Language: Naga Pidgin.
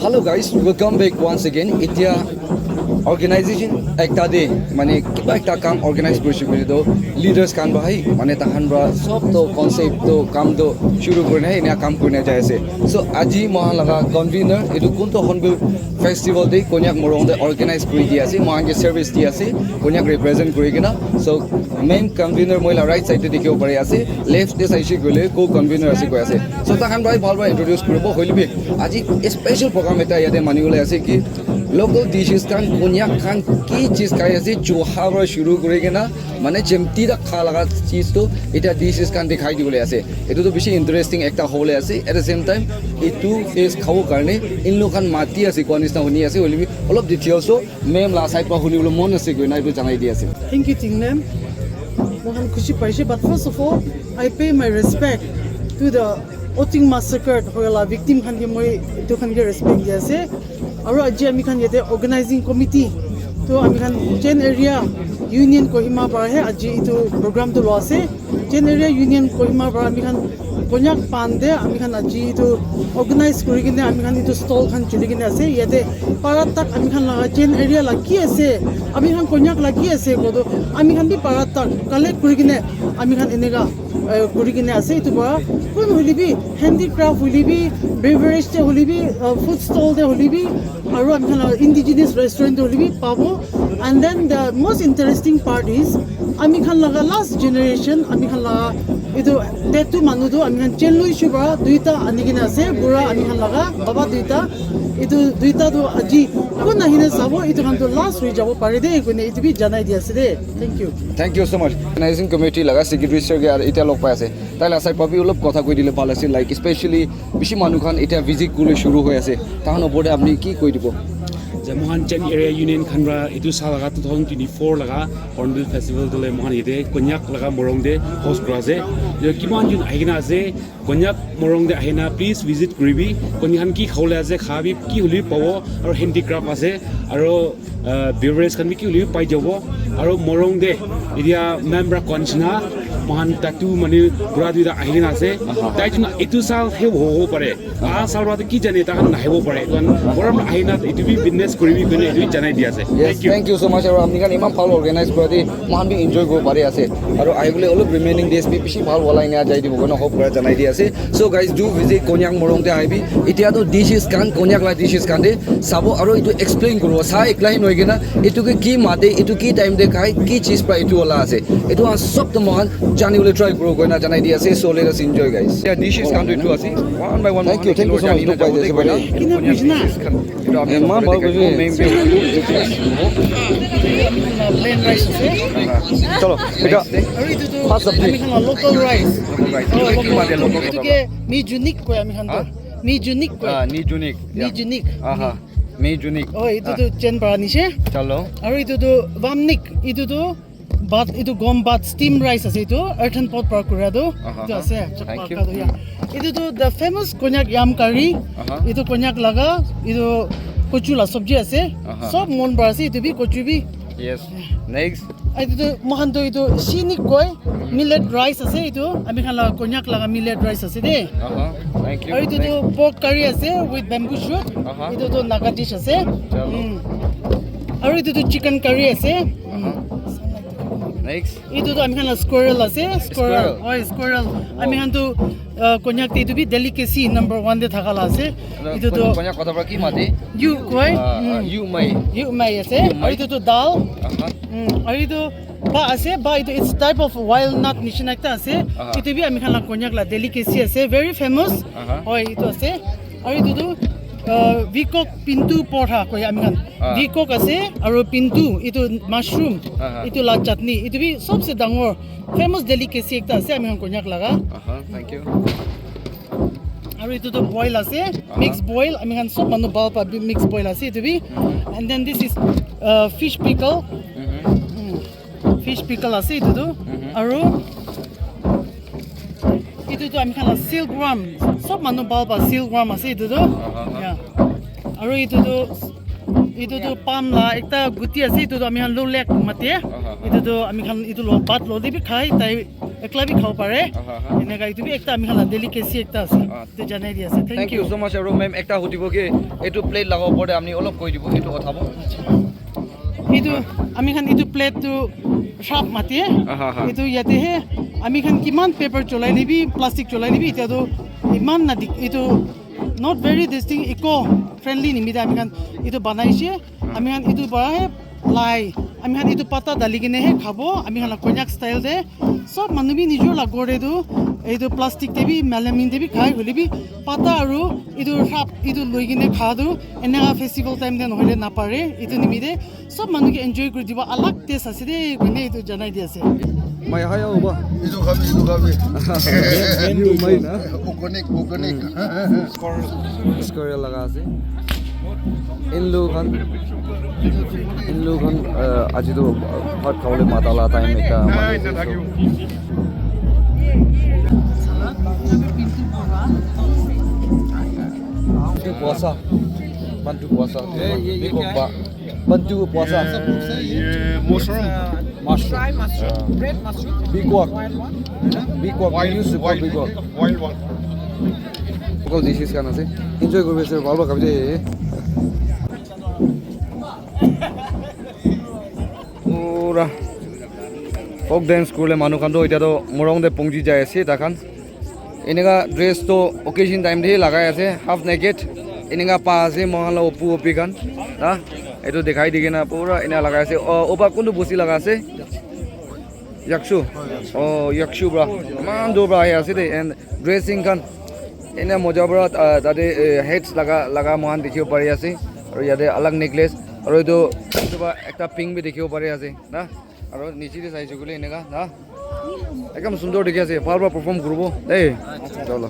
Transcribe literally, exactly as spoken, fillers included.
Hello guys, welcome back once again. Etia organization ekta de mane kiba ekta kam organize kurise koile to leaders khan para hai mane tahan para sob to concept to kam to shuru kurina enia kam kurina jai ase. So aji mohan laga convener etu kunto Hornbill Festival de Konyak Morong de organize kuri di ase, mohan ke service di ase Konyak represent kuri kena. So main convener moi la right side de dikhibo pari ase, left de saishe koile co-convener ase koi ase. So tahan para bhal para introduce kuribo hoile bi aji special program ekta yate mani bole ase ki local dishes khan Konyak khan ki cheez khai ase chuha para shuru kuri kena mane jemti tak kha laga cheez to eta dishes khan dikhai dibole ase. Etu to bishi interesting ekta hobole ase. At the same time etu face khabo karne in log khan mati ase koa nisna huni ase hoile bi olop details to ma'am la side para huni bole mon ase koi na etu janai di ase. Thank you, Tinglen. Mohan khushi paise, but first of all, I pay my respect to the Oting massacre hoya la victim khan ke moi etu khan ke respect di ase. Aru aji ami khan yate organizing committee to ami khan Chin Area Union Kohima para he aji etu program to lo ase. Chin Area Union Kohima para ami khan Konyak pan de ami khan aji etu organize kuri kene ami khan etu stall khan chuli kene ase. Yate para tak ami khan laga Chin Area la ki ase, ami khan Konyak la ki ase koto ami khan bi para tak collect kuri kene ami khan eneka eh, kuri kene ase. Etu para kun hoile bi handicraft hoile bi beverage te hoile bi uh, food stall te hoile bi aru ami khan laga indigenous restaurant te hoile bi pabo. And then the most interesting part is ami khan laga last generation ami khan laga etu tattoo manu tu ami khan Chenlui shu para duita ani kena ase, bura ami khan laga baba duita. Etu duita tu aji kun ahina sabo etu khan tu last hoi jabo pare de koine etu bi janai di ase de. Thank you. Thank you so much. Organizing committee laga secretary sir ke aru etia log pai ase. Tai la side para bi olop kotha koi dile bhal ase, like especially bishi manu khan etia visit kuri shuru hoi ase, tahan opor te apni ki koi dibo? Je mohan Chin Area Union khan para etu sa laga two thousand twenty-four laga Hornbill Festival tu le mohan yate Konyak laga morong te host kura ase. Je kiman jun ahi kena ase, Konyak morong te ahina please visit kuribi. Konyak khan ki khabole ase khabi, ki holi pabo, aru handicraft ase, aru uh, beverage khan bi ki holi pai jabo. Aru morong te etia ma'am para koa nishina mohan tattoo manu bura duita ahi kena ase. Tai jun etu sal he hobo pare, aha sal para ki jane ta khan nahibo pare. Etu khan morong ahina etu bi witness kuribi koine etu janai di ase. Yes, thank you. Thank you so much. Aru apni khan iman bhal organize kura de mohan bi enjoy kuri pari ase. Aru ahi bole olop remaining days bi bishi bhal walai na jai dibo koine hope kura janai di ase. So guys, do visit Konyak morong te ahibi. Etia to dishes khan, Konyak la dishes khan de sabo aru etu explain kuribo. Sa ekla hi nohoi kena etu ke ki mate, etu ki time te khai, ki cheez para etu wala ase. Etu khan sob to mohan jani bole try kuribo koina janai di ase. So let us enjoy, guys. Yeah, dishes khan to etu ase. One by one. Thank you, thank you so much. Etu pai di ase, pai di. Kina kuisna? Etu apni iman bhal kuishe. Plain rice ase. Chalo, eta. Aru etu tu first sabji. Ami khan la local rice. Local rice. Oh, etu ki local mate, local. Etu ke mi junik koi ami khan to. Huh? Mi junik koi. Ah, ni junik. Mi junik. Aha. Mi junik. Oh, etu tu Chin para anishe. Chalo. Aru etu tu vamnik. Etu tu bhat, etu gom bhat, steam rice ase etu. Earthen pot para kura tu. Aha, etu aha. Ase. Thank you. Chakma ka tu ya. Mm. Etu tu the famous Konyak yam curry. Aha. Etu Konyak laga, etu kochu la sabji ase. Aha. Sob mon para ase, etu bi kochu bi. Yes. Next. Etu tu mohan tu etu shinik koi, millet rice ase etu. Ami khan la Konyak laga millet rice ase de. Aha. Thank you. Aru etu tu pork curry ase with bamboo shoot. Aha. Etu tu Naga dish ase. Chalo. Mm. Aru etu tu chicken curry ase. Aha. Mm. Next. Etu tu ami khan la squirrel ase. Squirrel. Squirrel. Oi, squirrel. Wow. Ami khan tu uh, Konyak te etu bi delicacy number one te thaka la ase. Hello, etu tu Kon-, Konyak kotha para ki mate? Yu koi. Ah, ah, mm. Yu mai. Yu mai ase. Yu mai. Aru etu tu dal. Aha. Mm. Aru etu ba ase, ba etu it's type of wild nut nishina ekta ase. Aha. Etu bi ami khan la Konyak la delicacy ase, very famous. Aha. Oi, etu ase. Aru etu tu uh, vikok pintu porha koi ami khan. Ah. Vikok ase, aru pintu, etu mushroom, aha, etu la chutney, etu bi sobse dangor famous delicacy ekta ase ami khan Konyak laga. Aha, thank you. Aru etu tu boil ase, aha, mix boil, ami khan sob manu bhal pa bi mix boil ase etu bi. Mhm. And then this is uh, fish pickle. Mhm. Mm. Fish pickle ase etu tu. Mhm. Aru etu tu ami khan la silkworm. Sob manu bhal pa silkworm ase etu tu. Aha, aha. Yeah. Aru etu tu, etu tu palm la ekta guti ase, etu tu ami khan lulek mate. Aha, aha. Etu tu ami khan etu lo bhat lo de bi khai, tai Ekla bi khabo pare. Aha, aha. Eneka etu bi ekta ami khan la delicacy ekta ase. Ah. Etu janai di ase. Thank you. Thank you so much, aru ma'am, ekta hudibo ki etu plate laga opor te apni olop koi dibo, etu uthabo. Etu ami khan etu plate tu sharp mati. Aha, aha. Etu yate he ami khan kiman paper cholai lebi, plastic cholai lebi, etia tu iman na dik-, etu not very this thing, eco friendly nimite ami khan etu banaise. Ami khan etu para he lai, ami khan etu pata dali kene he khabo, ami khan la Konyak style te. Sob manu bi nijor la ghor te tu etu plastic te bi, melamine te bi khai, hoile bi pata aru etu sharp etu loi kene kha tu eneka festival time te nohoile napare. Etu nimite sob manu ke enjoy kuri dibo, alag taste ase de, koine etu janai di ase. Mai hai au ba. Itu kami, itu kami. Yu mai na. Organic, organic. Score laga ase. Inlu khan, inlu khan, uh, aji tu bhat khabole mata la time ekta mati ase. Bantu puasa. Bantu puasa. Biko ba. Bantu puasa. Mushroom. Mushroom. Dry mushroom. Red mushroom. Biko. Wild one. Biko. Wild, wild, wild one. Local dishes khan ase. Enjoy kuri ase. Bhal bhal khabi de. Pura folk dance kurle manu khan toh etia toh morung te pongji jai ase tai khan. Eneka dress toh occasion time te lagai ase, half naked. Eneka pa ase moikhan la opu opi khan. Ha? Etu dikhai di kena pura ena lagai ase. Oh, opa kuntu bosti laga ase? Yakshu? Oh, Yakshu pra. Iman dur pra ahi ase de. And dressing khan. Ena moja pra, ah, tate, eh, heads laga, laga moikhan dikhibo pari ase. Aru yate alag necklace. Aru etu, etu pra ekta pink bi dikhibo pari ase. Na? Aru niche te saise koile eneka na ekdam sundor dikhi ase, bhal para perform kuribo dei. Chalo.